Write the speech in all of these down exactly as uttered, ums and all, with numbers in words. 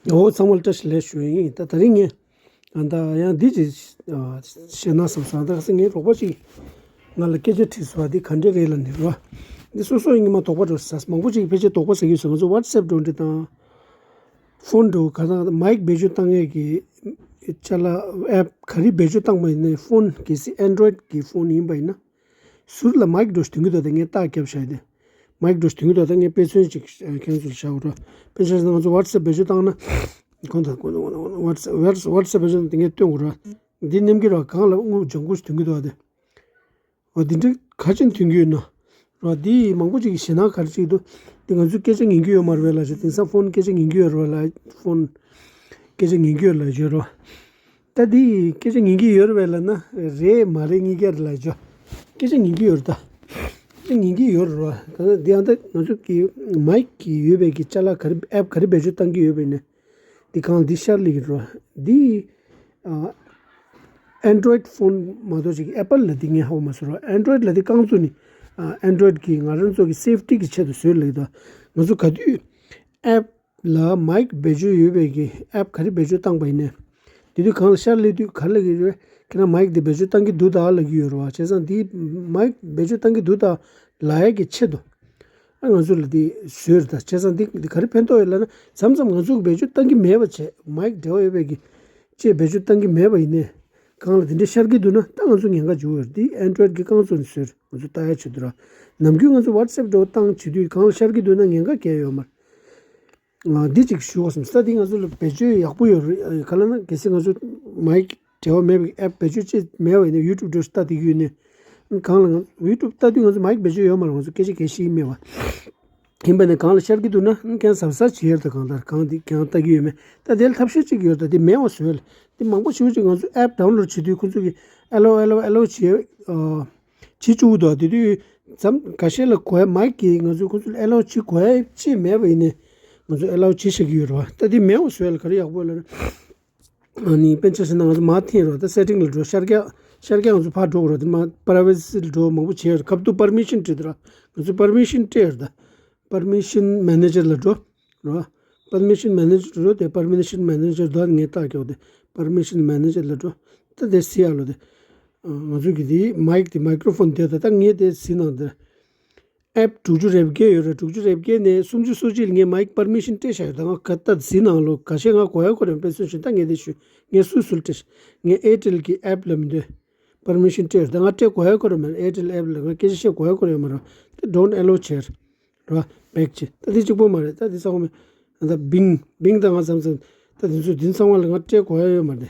འོ་ཚང་མ་ལ་བཀྲ་ཤིས་བདེ་ལེགས་ཞུ་ཡིན། ད་དེ་རིང་ངས་ཨ་ད་ཡང་འདི་ཅིག་ཨ་བཤད་ན་བསམ་སོང་། ད་ངའི་རོགས་པ་ཅིག་ང་ལ་སྐད་ཆ་དྲིས་སོང་། འདི་ག་འདྲས་རེད་ལབ་ནས་རོ། འདི་སོ་སོ་ཡིན་གྱི་མ་དོགས་པ་འགྲོ་ས་མང་པོ་ཅིག་ཕལ་ཆེར་དོགས་པ་ཟ་གི་ཡོད་ས། ང་ཚོ་ཝ་ཊི་སེབ་འགྲོ་འདྲི་དང་ཕོན་འགྲོ་ག་དང་མའིག་བེད་སྤྱོད་བཏང་ཡས་ཀྱི་ཅ་ལག་ཨེབ་ག་རེ་བེད་སྤྱོད་བཏང་པ་ཡིན་ནའི་ཕོན་གལ་སྲིད་ཨན་ཌོ་རོ་ཡིཌ་གི་ཕོན་ཡིན་པ་ཡིན་ན། ཟུར་ལ་མའིག་འགྲོ་ཞིག་ཐོན་གྱི་འདུག་ད་ངས་རྟགས་བརྒྱབ་བཞག་ཡོད་དེ། མའིག་འགྲོ་ཞིག་ཐོན་གྱི་འདུག་ད་ངས་དཔེ་མཚོན་ཅིག་ཁྱེད་ཚོ་ལ་བཞག་རོགས། དཔེ་ཆ་བཞག་ན་ང་ཚོ་ཝ་ཊི་སེབ་བེད་སྤྱོད་བཏང་ན། གོང་དུ་ཝ་ཊི་སེབ་ཝ་ཊི་སེབ་བེད་སྤྱོད་བཏང་ན་ངས་སྟོན་དགོས་རོགས། འདི་ནམ་རྒྱུན་རོགས་གང་ལ་དངུལ་ལྗང་ཁུ་ཞིག་ཐོན་གྱི་འདུག་ཨ་དེ། འོ་འདི་འདྲ་ག་ཅན་ཐོན་གྱི་ཡོད་ན། རོགས་འདི་མང་པོ་ཅིག་ཞེད་སྣང་ག་རེ་ཅིག་འདུག་འདི་ང་ཚོས་སྐད་ཆ་ཉན་གྱི་ཡོད་མ་རེད་པས་ལབ་བྱས། དེང་སང་ཕོན་སྐད་ཆ་ཉན་གྱི་ཡོད་རེད་པས་ལབ། ཕོན་སྐད་ཆ་ཉན་གྱི་ཡོད་ལབ་བྱས་རོགས། ད་འདི་སྐད་ཆ་ཉན་གྱི་ཡོད་རེད་པས་ལབ་ན་རེད་མ་རེད་གཉིས་ཀ་རེད་ལབ་བྱས། སྐད་ཆ་ཉན་གྱི་ཡོད་རེད་ད། སྐད་ཆ་ཉན་གྱི་ཡོད་རེད་རོགས། ད་ནི་འདི་ཡང་ད་ང་ཚོ་གི་མའིག་གི་ཡོད་པའི་གི་ཅ་ལག་ག་རེ་ཨེབ་ག་རེ་བེད་སྤྱོད་བཏང་གི་ཡོད་པ་ཡིན་ན། འདི་གང་འདི་ཤར་ལེ་གི་རོ། འདི་ཨན་ཌོ་རོ་ཡིཌ་ཕོན་མ་གཏོགས་ཅིག་ཨེ་པལ་ལ་འདི་ངས་ཧ་གོ་མ་སོང་རོ། ཨན་ཌོ་རོ་ཡིཌ་ལ་འདི་རྐང་བཙུགས་ནི་ཨན་ཌོ་རོ་ཡིཌ་གི་ང་རང་ཚོ་གི་སེབ་ཊི་གི་ཆེད་དུ་བཟོས་ལེ་གི་དོ། ང་ཚོ་ག་དུས་ཨེབ་ལ་མའིག་བེད་སྤྱོད་ཡོད་པའི་གི་ཨེབ་ག་རེ་བེད་སྤྱོད་བཏང་པ་ཡིན་ནའི། དེ་དུས་གང་ལ་ཤར་ལེ་དུས་ག་ལ་གི་རེད། ཁྱེད་རང་མའིག་འདི་བེད་སྤྱོད་བཏང་གི་འདུག་ད་ལབ་ཀྱི་ཡོད་རེད་བ། བྱས་ཙང་འདི་མའིག་བེད་སྤྱོད་བཏང་གི་འདུག་ད་ལབ་ཡ་གི་ཆེད་དུ། ཨ་ང་ཚོ་ལ་འདི་བཟོས་རེད་ད། བྱས་ཙང་འདི་འདི་ག་རེ་ཕན་ཐོགས་ཡོད་ལབ་ན། མཚམས་མཚམས་ང་ཚོ་གི་བེད་སྤྱོད་བཏང་གི་མེད་པ་བྱས། མའིག་འབྲེལ་བ་ཡོད་པའི་གི་ཅེས་བེད་སྤྱོད་བཏང་གི་མེད་པ་ཡིན་ནའི། གང་ལ་དེ་འདྲའི་ཤར་གི་འདུག་ན་ད་ང་ཚོ་ཉེན་ཁ་འཇུག་ཡོད་རེད། འདི་ཨན་ཌོ་རོ་ཡིཌ་གི་རྐང་བཙུགས་ནས་བཟོས་རེད། ང་ཚོ་ལྟ་ཡ་ཆེད་དུ་ར། ནམ་རྒྱུན་ང་ཚོ་ཝ་ཊི་སེབ་འདྲ་བོ་བཏང་བྱེད་དུས་གང་ལ་ཤར་གི་འདུག་ན་ཉེན་ཁ་གང་ཡང་ཡོད་མ་རེད། ང་འདི་གཅིག་ཞུ་བ་སོང་། ས་འདི་ང་ཚོ་ལ་བེད་སྤྱོད་ཡག་པོ་ཡོད་རེད། ག་ལ་ན་གལ་སྲིད་ང་ཚོ་མའིག་འབྲེལ་བ་མེད་པའི་ཨེབ་བེད་སྤྱོད་ཅེས་མེད་པ་ཡིན་ན་ཡུ་ཊུབ་འདྲ་བོ་ཞིག་ལྟ་བསྡད་ཀྱི་ཡོད་ནའི། གང་ལ་ང་ཡུ་ཊུབ་ལྟ་དུས་ང་ཚོ་མའིག་བེད་སྤྱོད་ཡོད་མ་རེད། ང་ཚོ་སྐད་ཆ་གང་ཡང་བཤད་ཀྱི་མེད་པ། ཡིན་པ་ནས་གང་ལ་ཤར་གྱི་འདུག་ན་གང་གཟབ་གཟབ་བྱེད་ཡར་དང་གང་ལྟར་གང་འདི་གང་ལྟ་གི་ཡོད་མེད། ད་དེ་ལ་ཐབས་ཤེས་གཅིག་ཡོད། ད་དེ་མེད་པ་བཟོས་ལ། དེ་མང་པོ་ཞེ་པོ་ཅིག་ང་ཚོ་ཨེབ་ཌའུན་ལོཌ་བྱེད་དུས་ཁོ་ཚོ་གི་ཨེ་ལོ་ཨེ་ལོ་ཨེ་ལོ་བྱེད་ཨ་བྱེད་བཅུག་འདུག་དེ་དུས་མཚམས་ཁ་ཤས་ལ་གོ་ཡ་མའིག་གིས་ང་ཚོ་ཁོ་ཚོ་ལ་ཨེ་ལོ་བྱེད་གོ་ཡ་ཅིག་མེད་པ་ཡིན་ནའི་ང་ཚོ་ཨེ་ལོ་བྱེད་བཞག་གི་ཡོད་རེད་བ། ད་དེ་མེད་པ་བཟོས་ལ་ག་རེ་ཡག་པོ་ལ། ཨ་ནི་དཔེ་ཆ་བཞག་ན་ང་ཚོ་མར་འཐེན་རོགས། ད་སེ་ཊིང་ལ་འགྲོ། ཤར་རྒྱག་ཤར་རྒྱག་ང་ཚོ་ཕར་འགྲོ་དགོས་རེད། དེ་མར་པ་རའི་ཝེ་སི་ལ་འགྲོ། མང་པོ་བྱས་ཡོད་རེད། ཁབ་ཏུ་པར་མི་ཤན་སྤྲད་དེ་ར། ང་ཚོ་པར་མི་ཤན་སྤྲད་ཡོད་རེད། ད་པར་མི་ཤན་མེ་ནེ་ཇར་ལ་འགྲོ་རོགས། པར་མི་ཤན་མེ་ནེ་ཇར་འགྲོ། དེ་པར་མི་ཤན་མེ་ནེ་ཇར་དུ་ངས་རྟགས་རྒྱག་དེ། པར་མི་ཤན་མེ་ནེ་ཇར་ལ་འགྲོ། ད་དེ་གཟིགས་ཡ་ལོ་དེ། ང་ཚོ་གི་དེ་མའིག་དེ་མའི་ཀྲོ་ཕོན་དེ་ད་ད་ངས་དེ་གཟིགས་གནང་དེ། ཨེབ་དྲུག་ཅུ་རེ་བརྒྱད་ཡོད་རེད། དྲུག་ཅུ་རེ་བརྒྱད་ནས་སུམ་ཅུ་སོ་གཅིག་ལ་ངས་མའིག་པར་མི་ཤན་སྤྲད་བཞག་ཡོད། ད་ང་ག་ད་གཟིགས་གནང་ལོ། ཁ་ཤས་ང་གོ་ཡ་གོ་རེད། དཔེ་མཚོན་བྱས་ད་ངས་དེ་ཞུ། ངས་སུ་སུ་ལ་སྤྲད། ངས་ཨེར་ཊེལ་གི་ཨེབ་ལ་མི་འདོད་པར་མི་ཤན་སྤྲད་ཡོད། ད་ང་སྤྲད་གོ་ཡ་གོ་རེད་མ་རེད། ཨེར་ཊེལ་ཨེབ་ལ་ང་སྐད་ཆ་བཤད་གོ་ཡ་གོ་རེད་མ་རེད། དེ་ཌོན་ཨེ་ལོ་བྱས་རེད་བ། བེག་བྱས། ད་དེ་གཅིག་པོ་མ་རེད། ད་དེ་ཚང་མ་ད་བིང་བིང་ད་ང་མཚམས་མཚམས་ད་དེ་ཚོ་དེ་ཚང་མ་ལ་ང་སྤྲད་གོ་ཡ་ཡོད་མ་རེད།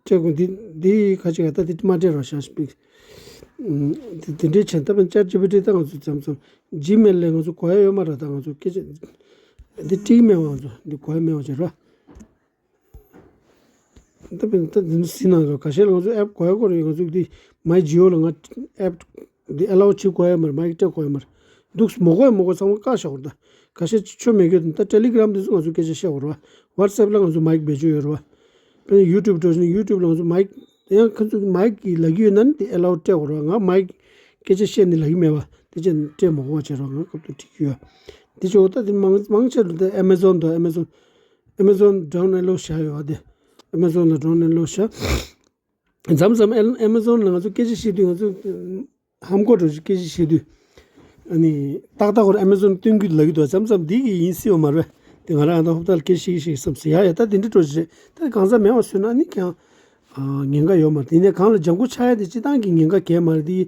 སྤྲད་དགོས། འདི་འདི་ཁ་ཅིག་ད་འདི་མ་སྤྲད་རོགས་ཤག་པིག་འདི་འདི་འདྲའི་ཆེན་ད་པན་ཅེཊ་ཇི་པི་ཊི་ད་ང་ཚོ་མཚམས་མཚམས་ཇི་མེལ་ལས་ང་ཚོ་གོ་ཡ་ཡོད་མ་རེད། ད་ང་ཚོ་སྐད་ཆ་འདི་ཀྲིག་མེད་པ། ང་ཚོ་འདི་གོ་ཡ་མེད་པ་བྱེད་རོགས། ད་པན་ད་འདི་ནི་སི་ནང་རོགས། ཁ་ཤས་ལ་ང་ཚོ་ཨེབ་གོ་ཡ་གོ་རེད། ང་ཚོ་འདི་མའི་ཇི་ཡོ་ལ་ང་ཨེབ་འདི་ཨེ་ལའོ་བྱེད་དགོས་ཡ་མ་རེད། མའིག་སྤྲད་དགོས་ཡ་མ་རེད། འདུག་མོ་གོ་ཡ་མོ་གོ་ཚང་མ་བཀག་བཞག་རེད། ད་ཁ་ཤས་ཆོ་མེད་གི་ད་ཊེ་ལི་གྷི་རམ་དེ་ཚོ་ང་ཚོ་སྐད་ཆ་བཤད་དགོས་རེད་བ། ཝ་ཊི་སེབ་ལ་ང་ཚོ་མའིག་བེད་སྤྱོད་ཡོད་རེད་བ། དཔེར་ན་ཡུ་ཊུབ་འགྲོ་བཞིན་ཡུ་ཊུབ་ལ་ང་ཚོ་མའིག་ཡང་ཁ་ཚོ་མའིག་ལ་གི་ཡོད་ན་ནི་དེ་ཨེ་ལའོ་སྤྲད་དགོས་རེད་བ། ང་མའིག་སྐད་ཆ་བཤད་ནི་ལ་གི་མེད་བ། དེ་ཆ་སྤྲད་མ་དགོས་བ་བྱས་རོགས། ང་སྐབས་ཐོག་ཁྲིད་ཀྱི་ཡོད། དེ་ཆོ་ད་དེ་མང་མང་ཆེ་རུ་དེ་ཨེ་མེ་ཛོན་དང་ཨེ་མེ་ཛོན་ཨེ་མེ་ཛོན་ཌོན་ཨེ་ལའོ་བྱས་ཡོད་བ། དེ་ཨེ་མེ་ཛོན་ལ་ཌོན་ཨེ་ལའོ་བྱས། མཚམས་མཚམས་ཨེ་ཨེ་མེ་ཛོན་ལ་ང་ཚོ་སྐད་ཆ་བཤད་དུས་ང་ཚོ་ཧམ་གོ་འགྲོ་ཞིག་སྐད་ཆ་བཤད་དུས། ཨ་ནི་ཏག་ཏག་ཁོ་རང་ཨེ་མེ་ཛོན་སྟོན་གྱི་ལབ་ཀྱི་འདུག་མཚམས་མཚམས་འདི་གི་ཡིན་སྲིད་པ་མ་རེད་པས། དེ་ང་རང་ཨ་ད་ཧོབ་ཏལ་སྐད་ཆ་བཤད་ཀྱི་བཤད་ཀྱི་བསམ་སྲིད་ཡ་ཡ། ད་དེ་འདྲ་འགྲོ་ཞིག་རེད། ད་གང་ཟག་མེད་པ་བཟོས་ན་ཨ་ནི་ཀྱང་ཉེན་ཁ་ཡོད་མ་རེད། དེ་ནས་གང་ལ་ལྗང་ཁུ་ཆགས་ཡ་དེ་སྤྱི་བཏང་གི་ཉེན་ཁ་གས་མ་རེད། དེ་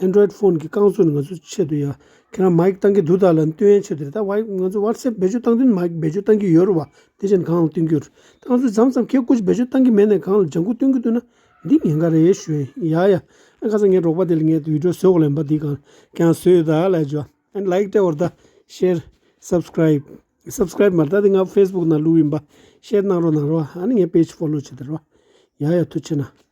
ཨན་ཌོ་རོ་ཡིཌ་ཕོན་གྱི་རྐང་བཙུགས་ནས་ང་ཚོ་ཆེད་དུ་ཡ་ཁྱེད་རང་མའིག་བཏང་གི་འདུག་ད་ལབ་སྟོན་ཡའི་ཆེད་དུ་རེད། ད་ཝའི་ང་ཚོ་ཝ་ཊི་སེབ་བེད་སྤྱོད་བཏང་དུས་མའིག་བེད་སྤྱོད་བཏང་གི་ཡོད་རེད་བ། དེ་བཞིན་གང་ལ་སྟོན་གྱི་ཡོད་རེད། ད་ང་ཚོས་མཚམས་མཚམས་ཁྱེད་སྐུ་མཁྱེན་བེད་སྤྱོད་བཏང་གི་མེད་ནས་གང་ལ་ལྗང་ཁུ་སྟོན་གྱི་འདུག་ན་འདི་ཉེན་ཁ་རེད་ཞུ་ཡིན་ཡ་ཡ། ཨ་ཁ་སང་ངའི་རོགས་པ་དེ་ལ་ངས་བི་ཌིའོ་བཟོ་དགོས་ལབ་པ་འདི་གང་ཀྱང་བཟོས་ཡོད་ད་ལབ་བྱས། ཨན་ལའིག་སྤྲད་དགོས་རེད། ད་ཤེར་སབ་སི་ཀ་རའིབ་སབ་སི་ཀ་རའིབ་མ་རེད། ད་འདི་ང་ཕེ་སི་བུག་ནང་བླུགས་ཡིན་པ། ཤེར་གནང་རོགས་གནང་རོགས། ཨ་ནི་ངའི་པེ་ཇི་ཕོ་ལོ་བྱེད་དེ་རོགས། ཡ་ཡ་ཐུགས་རྗེ་གནང་།